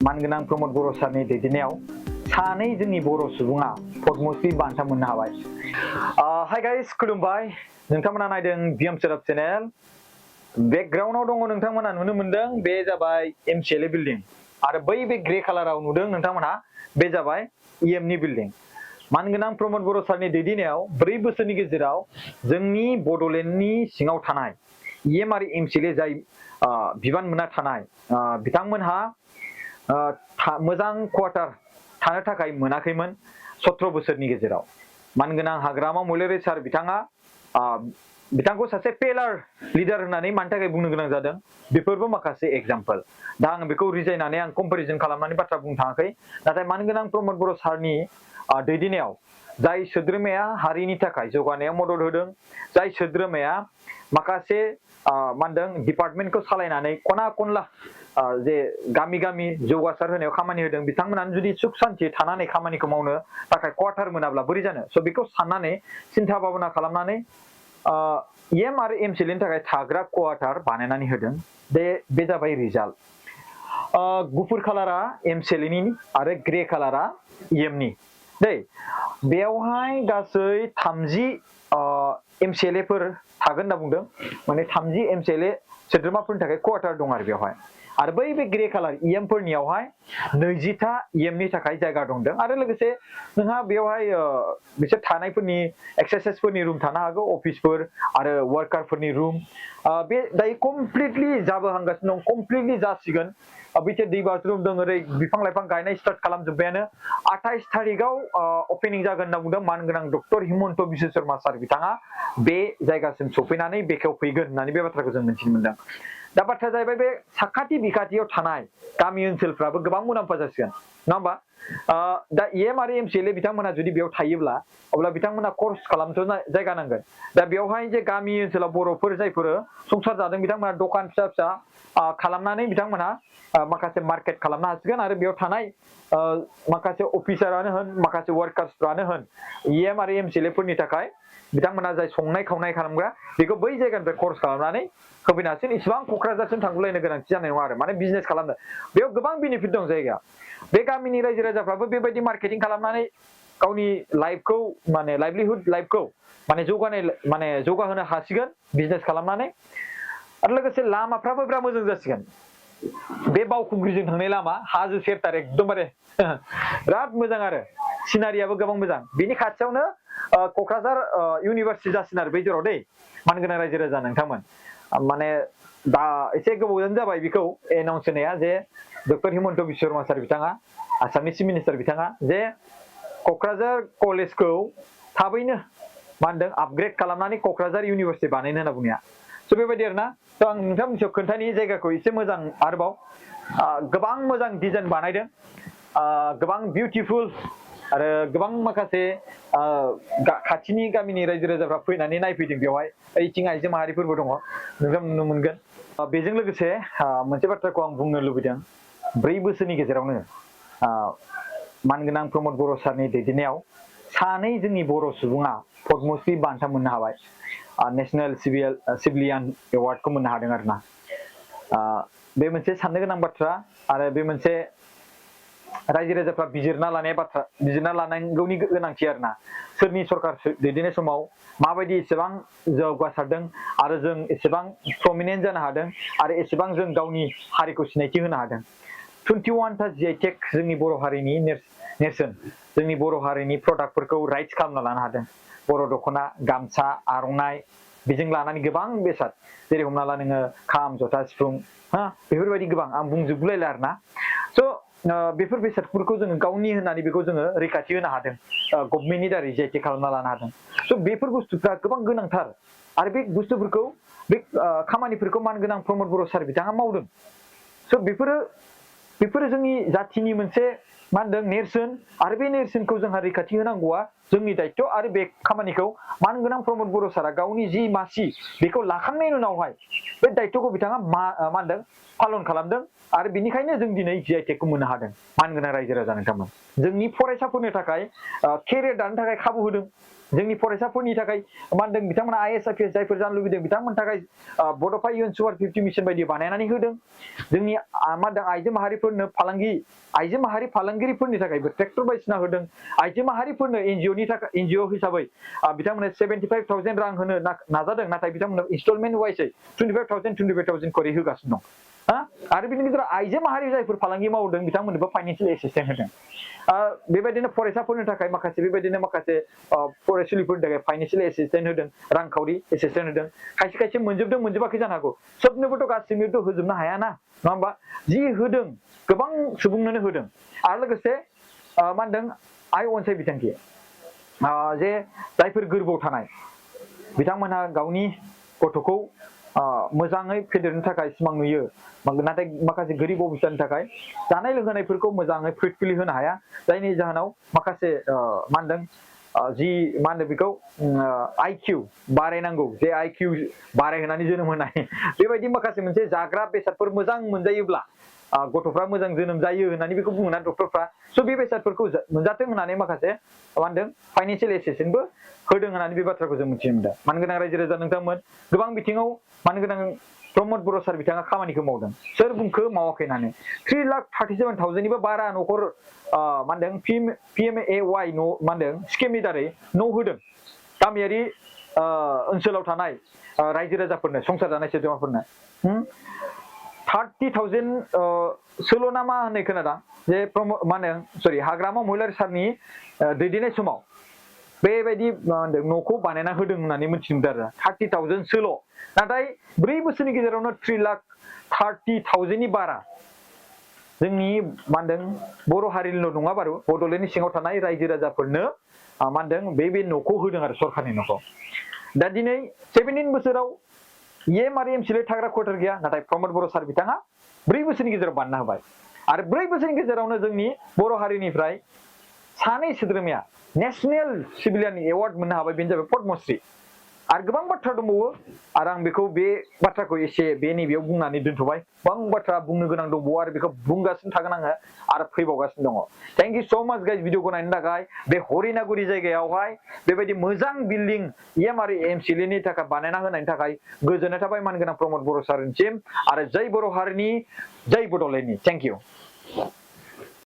मानगोनां प्रमोद बर' सारनि दैदेननायाव सानै जोंनि बर' सुबुङा पद्मश्री बान्था मोननो हाबाय। हाय गाइस, खुलुमबाय। नोंथांमोना नायदों EM-MCLA चेनेल। बेकग्राउन्डआव दङ नोंथांमोना नुनो मोनदों, बे जाबाय MCLA बिल्डिं आरो बै बे ग्रे कालाराव नुदों नोंथांमोना, बे जाबाय EM नि बिल्डिं। मानगोनां प्रमोद बर' सारनि दैदेननायाव 4 बोसोरनि गेजेराव जोंनि बड'लेण्डनि सिङाव थानाय EM आरो MCLA जाय बिबान मोनना थानाय बिथांमोनहा मोजां क्वार्टार थानो थाखाय मोनाखैमोन 17 बोसोरनि गेजेराव। मानगोनां हाग्रामा मौलारि सार बिथांखौ सासे पेलार लिडार होननानै मानि थाखाय बुंनो गोनां जादों, बेफोरबो माखासे एग्जाम्पल। दा आं बेखौ रिजायनानै आं कम्पेरिजन खालामनानै बाथ्रा बुंनो थाङाखै, नाथाय मानगोनां प्रमोद बर' सारनि दैदेननायाव जाय सोद्रोमाया हारिनि थाखाय जौगानायाव मदद होदों, जाय सोद्रोमाया माखासे मा होनदों डिपार्टमेन्टखौ सालायनानै खना खनला जे गामि गामि जौगासार होनायाव खामानि होदों, बिथांमोनानो जुदि सुख सान्थि थानानै खामानिखौ मावनो थाखाय क्वार्टार मोनाब्ला बोरै जानो। स' बेखौ साननानै सिन्था भाबना खालामनानै EM आरो MCLA नि थाखाय थाग्रा क्वार्टार बानायनानै होदों। बे जाबाय रिजाल्ट। गुफुर कालारा MCLA नि आरो ग्रे कालारा EM नि। बेयावहाय गासै 30 MCLA फोर थागोन होनना बुंदों, माने 30 MCLA सोद्रोमाफोरनि थाखाय क्वार्टार दं आरो बेवहाय। आरो बै बे ग्रे कालार EM फोरनियावहाय 20था EM नि थाखाय जायगा दंदों आरो लोगोसे नोंहा बेवहाय बिसोर थानायफोरनि एक्सारसाइसफोरनि रुम थानो हागौ, अफिसफोर आरो वार्कारफोरनि रुम। बे दायो कमप्लिटलि जाबोहांगासिनो दं, कमप्लिटलि जासिगोन। बिथिं दै बाथरुम दं, ओरै बिफां लाइफां गायनाय स्टार्ट खालामजोब्बायानो। 28 थारिखआव अपेनिं जागोन होनना बुंदों मानगोनां डक्टर हिमन्त बिश्व शर्मा सार बिथाङा बे जायगासिम सफैनानै बेखेवफैगोन होननानै बे बाथ्राखौ जों मिथिनो मोनदों। दा बाथ्राया जाहैबाय, बे साखाथि बिखाथियाव थानाय गामि ओनसोलफ्राबो गोबां मुलाम्फा जासिगोन, नङा होमबा? दा EM आरो MCLA बिथांमोना जुदि बेयाव थायोब्ला अब्ला बिथांमोना कर्स खालामनो जायगा नांगोन। दा बेवहाय जे गामि ओनसोलाव बर'फोर जायफोर संसार जादों, बिथांमोना दखान फिसा फिसा खालामनानै बिथांमोना माखासे मार्केट खालामनो हासिगोन आरो बेयाव थानाय माखासे अफिसारानो होन, माखासे वार्कार्सफ्रानो होन, EM आरो MCLA फोरनि थाखाय बिथांमोना जाय संनाय खावनाय खालामग्रा, बेखौ बै जायगानिफ्राय कर्स खालामनानै होफैनो हासिगोन। इसिबां क'क्राझारसिम थांगुलायनो गोनांथि जानाय नङा आरो, माने बिजनेस खालामनो बेयाव गोबां बेनिफिट दं जायगा। बे गामिनि रायजो राजाफ्राबो बेबायदि मार्केटिं खालामनानै गावनि लाइफखौ, माने लाइभलिहुड लाइफखौ जौगाहोनो हासिगोन बिजनेस खालामनानै। आरो लोगोसे लामाफ्राबो बिराद मोजां जासिगोन। बे बावखुंग्रिजों थांनाय लामा, हाजो सेरथार एकदमबारे बिराद मोजां आरो सिनारियाबो गोबां मोजां। बिनि खाथियावनो क'क्राझार इउनिभारसिटि जासिगोन आरो बै जेराव मानगोनां रायजो राजा नोंथांमोन। माने दा एसे गोबावजों जाबाय बेखौ एनाउन्स होनाया, जे डक्टर हिमन्त बिश्व शर्मा सार बिथाङा, आसामनि चिफ मिनिस्टार बिथाङा, जे क'क्राझार कलेजखौ थाबैनो मा होनदों आपग्रेड खालामनानै क'क्राझार इउनिभारसिटि बानायनो होनना बुंनाया। स' बेबायदि आरोना। स' आं नोंथांनि सायाव खोन्थानि जायगाखौ एसे मोजां आरोबाव गोबां मोजां डिजाइन बानायदों, गोबां बिउटिफुल आरो गोबां माखासे खाथिनि गामिनि रायजो राजाफ्रा फैनानै नायफैदों बेवहाय। ओइथिं आइजो माहारिफोरबो दङ, नोंथां नुनो मोनगोन। बेजों लोगोसे मोनसे बाथ्राखौ आं बुंनो लुबैदों, 4 बोसोरनि गेजेरावनो मानगोनां प्रमोद बर' सारनि दैदेननायाव सानै जोंनि बर' सुबुङा पद्मश्री बान्था मोननो हाबाय। नेशनेल सिभिलियान एवार्डखौ मोननो हादों आरोना। बे मोनसे साननो गोनां बाथ्रा आरो बे मोनसे रायजो राजाफ्रा बिजिरना लानांगौनि गोनांथि आरोना। सोरनि सरकार दैदेननाय समाव माबायदि एसेबां जौगासारदों आरो जों एसेबां प्रमिनेन्ट जानो हादों आरो एसेबां जों गावनि हारिखौ सिनायथि होनो हादों। 21था GI टेग जोंनि बर' हारिनि नेरसोन, जोंनि बर' हारिनि प्रडाक्टफोरखौ राइट्स खालामना लानो हादों। बर' दख'ना, गामसा, आर'नाइ, बेजों लानानै गोबां बेसाद, जेरै हमना ला नोङो खाम, जथा, सिफुं, बेफोरबायदि गोबां आं बुंजोबलायला आरोना। स' बेफोर बेसादफोरखौ जोङो गावनि होननानै बेखौ जोङो रैखाथि होनो हादों, गभमेन्टनि दारै GI टेग खालामना लानो हादों। स' बेफोर बुस्थुफ्रा गोबां गोनांथार आरो बे बुस्थुफोरखौ, बे खामानिफोरखौ मानगोनां प्रमोद बर' सार बिथाङा मावदों। स' बेफोरो जोंनि जाथिनि मोनसे मा होनदों नेरसोन, आरो बे नेरसोनखौ जोंहा रैखाथि होनांगौआ जोंनि दायित्व। आरो बे खामानिखौ मानगोनां प्रमोद बर' सारा गावनि जि मासि बेखौ लाखांनायनि उनावहाय बे दायित्वखौ बिथाङा मा होनदों पालन खालामदों। आरो बिनिखायनो जों दिनै GI टेगखौ मोननो हादों। मानगोनां रायजो राजा नोंथांमोन, जोंनि फरायसाफोरनि थाखाय केरियार दानो थाखाय खाबु होदों। जोंनि फरायसाफोरनि थाखाय मा होनदों बिथांमोना IAS IPS जायफोर जानो लुबैदों बिथांमोननि थाखाय बड'फा इउएन सुपार 50 मिशन बायदि बानायनानै होदों जोंनि मा होनदों आइजो माहारिफोरनो आइजो माहारि फालांगिरिफोरनि थाखायबो ट्रेक्टर बायदिसिना होदों आइजो माहारिफोरनो एनजिअ हिसाबै बिथांमोननो 75,000 रां होनो नाजादों नाथाय बिथांमोननो इनस्टलमेन्ट वाइसै 25,000 खरि होगासिनो दं आरो बिनि गेजेराव आइजो माहारि जायफोर फालांगि मावदों बिथांमोननोबो फाइनान्सियेल एसिस्टेन्स होदों बेबायदिनो फरायसाफोरनि थाखाय माखासे फरायसुलिफोरनि थाखाय फाइनान्सियेल एसिस्टेन्स होदों रांखावरि एसिस्टेन्स होदों खायसे मोनजोबदों मोनजोबाखै जानो हागौ सबनोबोथ' गासिनोबोथ' होजोबनो हायाना नङा होमबा जि होदों गोबां सुबुंनोनो होदों आरो लोगोसे मा होनदों आइ अनसाय बिथांखि जे जायफोर गोरबोआव थानाय बिथांमोनहा गावनि गथ'खौ मोजाङै फेदेरनो थाखाय सिमां नुयो नाथाय माखासे गोरिब अबस्थानि थाखाय जानाय लोंहोनायफोरखौ मोजाङै फ्रुटफुलि होनो हाया जायनि जाहोनाव माखासे मा होनदों जि मा होनो बेखौ IQ बारायनांगौ जे IQ बारायहोनानै जोनोम होनाय बेबायदि माखासे मोनसे जाग्रा बेसादफोर मोजां मोनजायोब्ला गथ'फ्रा मोजां जोनोम जायो होननानै बेखौ बुङोना डक्टरफ्रा स' बे बेसादफोरखौ मोनजाथों होननानै माखासे मा होनदों फाइनान्सियेल एसिस्टेन्सबो होदों होननानै बे बाथ्राखौ जों मिथिनो मोनदों मानगोनां रायजो राजा नोंथांमोन गोबां बिथिङाव मानगोनां प्रमद बर' सार बिथाङा खामानिखौ मावदों सोर बुंखो मावाखै होननानै 3,37,000निबो बारा न'खर मा होनदों PMAY न' मा होनदों स्किमनि दारै न' होदों गामियारि ओनसोलाव थानाय रायजो राजाफोरनो संसार जानाय सोद्रोमाफोरनो 30,000 सोल' ना मा होननाय खोनादों जे मा होनो सरि हाग्रामा महिलारि सारनि दैदेननाय समाव बेबायदि मा होनदों न'खौ बानायना होदों होननानै मिथिनो मोनदों आरो 30,000 सोल' नाथाय 4 बोसोरनि गेजेरावनो 3,30,000नि बारा जोंनि मा होनदों बर' हारिनिल' नङा बारु बड'लेण्डनि सिङाव थानाय रायजो राजाफोरनो मा होनदों बे न'खौ होदों आरो सरखारनि न'खौ दा दिनै 17 बोसोराव EM आरो MCLA थाग्रा क्वार्टार गैया नाथाय प्रमद बर' सार बिथाङा 4 बोसोरनि गेजेराव बानायना होबाय आरो 4 बोसोरनि गेजेरावनो जोंनि बर' हारिनिफ्राय सानै सोद्रोमाया नेशनेल सिभिलियन एवार्ड मोननो हाबाय बेनो जाबाय पद्मश्री आरो गोबां बाथ्रा दंबावो आरो आं बेखौ बे बाथ्राखौ एसे बे नैबेयाव बुंनानै दोनथ'बाय गोबां बाथ्रा बुंनो गोनां दंबावो आरो बेखौ बुंगासिनो थागोन आङो आरो फैबावगासिनो दङ थेंक इउ स' माच गाइस भिडिअखौ नायनो थाखाय बे हरिनागुरि जायगायावहाय बेबायदि मोजां बिल्डिं EM आरो MCLA नि थाखाय बानायना होनायनि थाखाय गोजोननाय थाबाय मानगोनां प्रमद बर' सारनिसिम आरो जै बर' हारिनि जै बड'लेण्डनि थेंक इउ